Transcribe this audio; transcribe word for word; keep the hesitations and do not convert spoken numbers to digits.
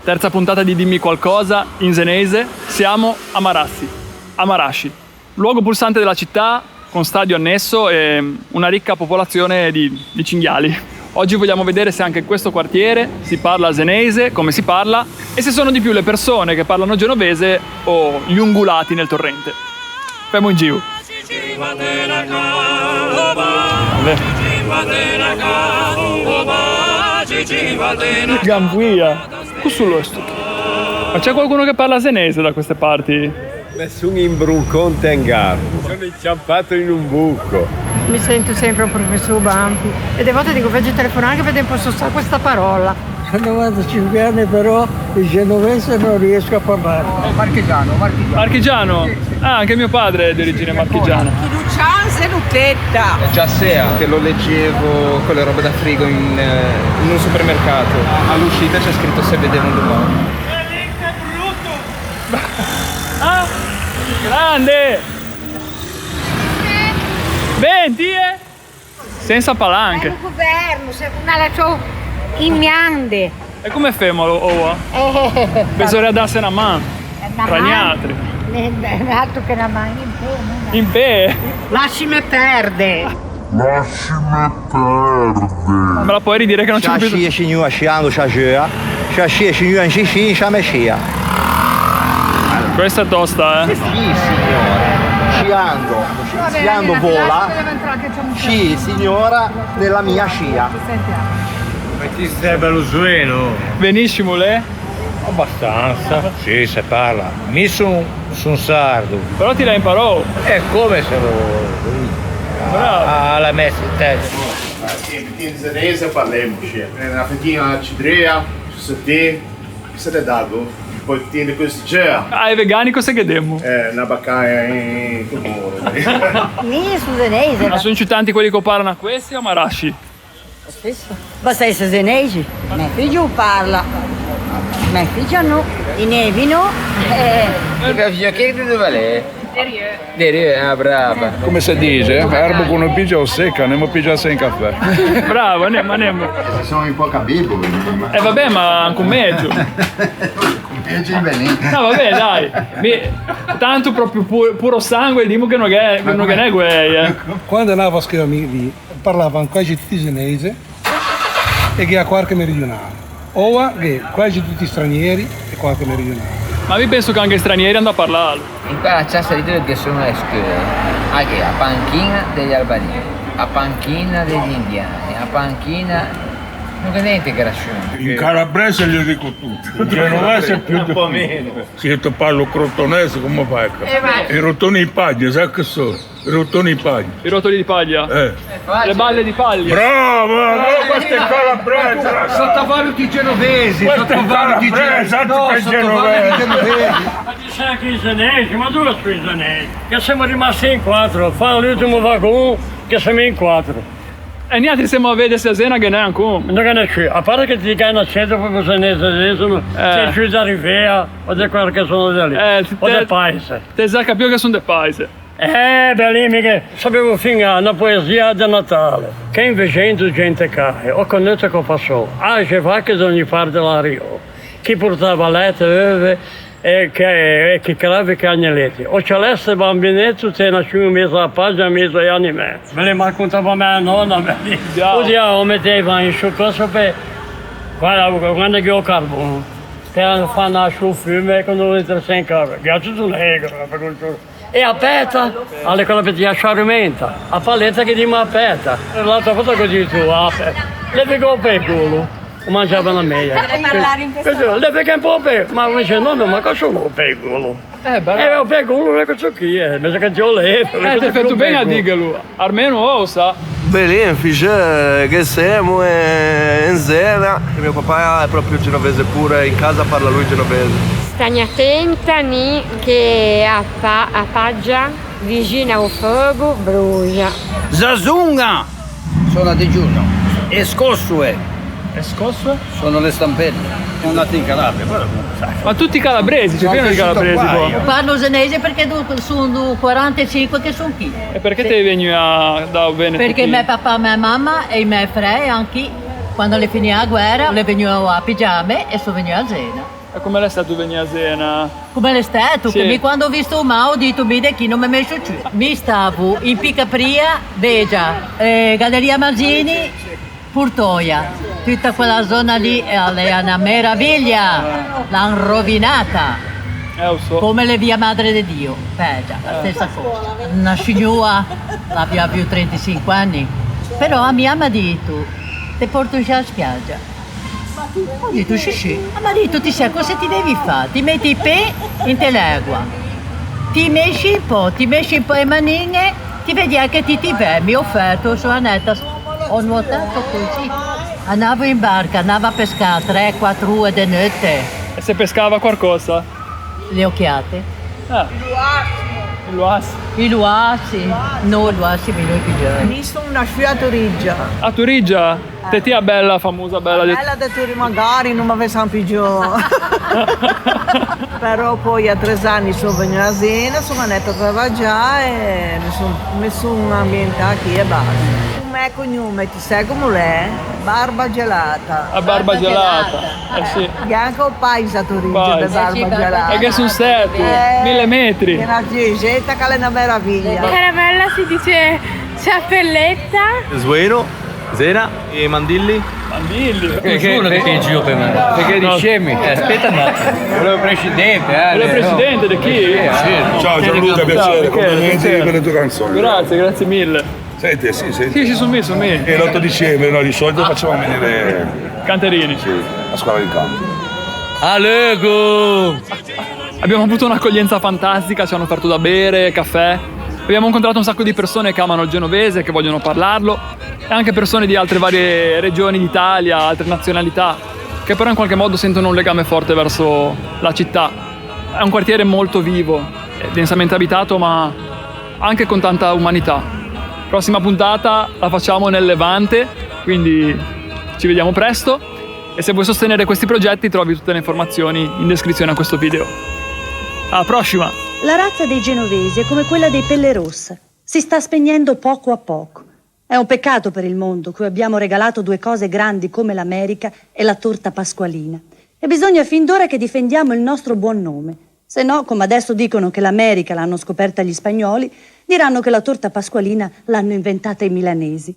Terza puntata di Dimmi Qualcosa in zeneise, siamo a Marassi, a Marasci, luogo pulsante della città, con stadio annesso e una ricca popolazione di, di cinghiali. Oggi vogliamo vedere se anche in questo quartiere si parla zeneise, come si parla, e se sono di più le persone che parlano genovese o gli ungulati nel torrente. Femo un giro. Gambuia. Cos'è sto? Ma c'è qualcuno che parla zeneise da queste parti? Me son imbruncou inte un garbo. Son inciampâ in un buco. Mi sento sempre un professor Banfi e de volte dico, "Veuggio telefonare anche perché posso usare questa parola." Ho novantacinque anni, però il genovese non riesco a parlare. Marchigiano, marchigiano. Marchigiano? Sì, sì. Ah, anche mio padre è di origine marchigiana. Lucian e Lucchetta. Già Sea, che lo leggevo con le robe da frigo in, eh, in un supermercato. All'uscita c'è scritto "Se vedemo domani". Ah, grande! Ben, ti, eh? Sensa palanche. L'é un governo, se no l'é ciò in miande. E comme femo, oua? Eh, besorìa dâse na man. Na tra man, niatri. Altro che na man, in pê, no? In pê? Lascime perde. Lascime perde. Me la puoi ridire che non ci ho capito? Scià scie, signua, sciando, scià sceua. Scià scie, signua, in sci, sci, in scià me scia. Questa è tosta, eh. Sì, signora. Sciando, sciando vola. Sì, signora, nella mia scia. Ma ti stai bello zueno? Benissimo, lei? Abbastanza. Sì, se parla. Mi son, son sardo. Però ti l'hai imparou. E comme se lo... Bravo. A, a l'à messo in testa. Sì, in zeneise parlemo, sì. Eh, na fetina cidrea, se ti, se te dago, un pochetin de costicea. Ah, ai vegani cos'è che demo? Eh, na bacaia in comoro. Mi son zeneise. Ma son ciù tanti quelli che parlano a questi o Marasci? Lo stesso. Basta esse zeneisi. Mæ figgio parla. Mæ figgia no. I nevi no. Eh. Che figgio, che, de dove l'è? De Rieu, ah, brava. Come se dice? Erbo che no piggia o seca, anemo pigiâse un cafè. Bravo, anemo, anemo. Se son un pò cabibo. Eh, vabbè, ma anche un mezzo. Mezzo in Benin. No, vabbè, dai. Mi, tanto proprio pu-, puro sangue, dimo che no gh'è, che no ghe n'é guæi, eh. Quando andavo a scuola mi, lì, parlavan quasi tutti zeneise e gh'ea quarche meridionale. Oua gh'é quasi tutti stranieri e quarche meridionale. Ma mi penso che anche i stranieri han da parlarlo. In quella ciassa lì dove che sono le scuole, ah, gh'é a panchina degli albanesi, a panchina degli indiani, a panchina, no gh'é nente che rasciuno. In calabrese gli dico tutto, in genovese più di... Un po' meno. Se io ti parlo crotonese, come fai a capire? Eh, ma... I rotoni di paglia, sai che sono? I rotoni di paglia. I rotoli di paglia? Eh. Le balle di paglia. Bravo, bravo, questo è calabrese. Sottovaluti i genovesi, sottovaluti i genovesi. No, sottovaluti i genovesi. Ma ti sai che i zeneisi, ma dove sono i zeneisi? Che siamo rimasti in quattro, fa l'ultimo vagon che siamo in quattro. E niatri semo a vede se a zena ghe n'é ancon. No ghe n'é ciù, a parte che ti gh'hai un acento proprio zeneise, zeneise, eh, sei giù da Rivea o de qualche zona da lì, eh, o de paise. Te za capio che son de paise. Eh, bellin, mi ghe savevo fin a na poesia de Natale, che invece in dugente case, o conete co passou, axe e vache de ogni parte l'arrivou, chi portava lette, euve, e che, e chi crave che agneleti. O celeste bambineto, te nasciu in mezo a pagia, in mezo a anime. Me le racontava mæ nona, me le... Già. O diao, o meteva in sciù coso pe, quando, quando che o carbon, che fa nasce un fiume, quando entra in casa, che è tutto negro, per controllo. E a peta? A l'é quella pe tiâ sciarumenta. A paleta che dimo a peta. L'altra volta che dito, a pe-, l'é pigou pe colo. O mangiava na meia. Questo, l'é pigou un pò pe-, ma mi dixe, "Nono, ma cosa l'é pigou?" Eh, bravo. Eh, o pigou, l'é questo chi, eh. Invece che ti o l'é, eh, te fæto ben a dîghelo. Armeno o sa. Bellin, fixeu, ghe semo, eh, in zena. E mio papà è proprio genovese pure, in casa parla lui genovese. Stagnatenta, ni che a pa-, a pagia vixin a-o feugo bruxa. Zazunga! Sono a digiuno. E scossue. E scossue? Sono le stampelle. Sono nato in Calabria, però... Ma tutti calabresi, c'è pieno di calabresi qua. Parlo zeneise perché do-, son do quarantesinque che son chi. E perché te vegni a, da Veneto? Perché me papà, me mamma e i me frei anche. Quando l'é finio a guera, o l'é vegnua a pigiâme e son vegnua a Zena. E comme l'é stæto vegnî a Zena? Comme l'é stæto? Sì. Che mi quando o ò visto o mâ, o ò dito: "Mi de chì no me mescio ciù." Mi stavo in Picapria, Vegia, eh, Galleria Masini, Portoia, tuta quella zona lì, eh, a l'ea na meraviglia, l'han rovinata. Eh, o sò. Comme l'é via Madre de Dio, peggio, la stessa cosa. Na scignua, l'avià avuo trentacinque anni, però a mi a m'à dito: "Te porto in sciâ spiagia." Ò dito: "Sì, sì." A m'à dito: "Ti sè cöse ti devi fâ? Ti meti i pê inte l'ægua, ti mesci un pö, ti mesci un pö e maniñe, ti vediæ che ti ti vè." Mi ò fæto, o sò anæta, ò nuotato così. Anavo in barca, anavo a pescâ trê, quatro ore de neutte. E se pescava qualcosa? Le occhiate. Ah. I loassi. I loassi? No, i loassi mi no i pigiæ. Mi son nasciua a Toriggia. A Toriggia? Te ti a bella, famosa bella de... Bella de Turi magari no m'avesan pigiou. Però poi a treze ani son vegnua a Zena, son anæta a travagiâ e me son, me son ambientâ chì e basta. O mæ cognome ti sè comme o l'é? Barba Gelata. A Barba Gelata. Eh sì. Gh'é anche o paise a Toriggia de Barba Gelata. E ghe son stæto, eh, mille metri. Gh'é na ceseta che a l'é na meraviglia. Caramella si dice ciappelletta. Zueno. Zena e Mandilli? Mandilli. Che, che, che, che gio pe me? Perché dicemi, eh, aspetta un attimo. Quello presidente, eh. Quello presidente di chi? Sì, eh. Ciao Gianluca, piacere, complimenti per le tue canzoni. Grazie, grazie mille. Senti, sì, senti. Sì, sì, son mi, son mi. E l'otto dicembre, noi di solito facciamo venire canterini. Sì, la squadra di campo. Alego! Abbiamo avuto un'accoglienza fantastica, ci hanno offerto da bere, caffè. Abbiamo incontrato un sacco di persone che amano il genovese, che vogliono parlarlo, e anche persone di altre varie regioni d'Italia, altre nazionalità, che però in qualche modo sentono un legame forte verso la città. È un quartiere molto vivo, è densamente abitato, ma anche con tanta umanità. Prossima puntata la facciamo nel Levante, quindi ci vediamo presto. E se vuoi sostenere questi progetti, trovi tutte le informazioni in descrizione a questo video. Alla prossima! La razza dei genovesi è come quella dei Pellerossa, si sta spegnendo poco a poco. È un peccato per il mondo, cui abbiamo regalato due cose grandi come l'America e la torta pasqualina. E bisogna fin d'ora che difendiamo il nostro buon nome. Se no, come adesso dicono che l'America l'hanno scoperta gli spagnoli, diranno che la torta pasqualina l'hanno inventata i milanesi.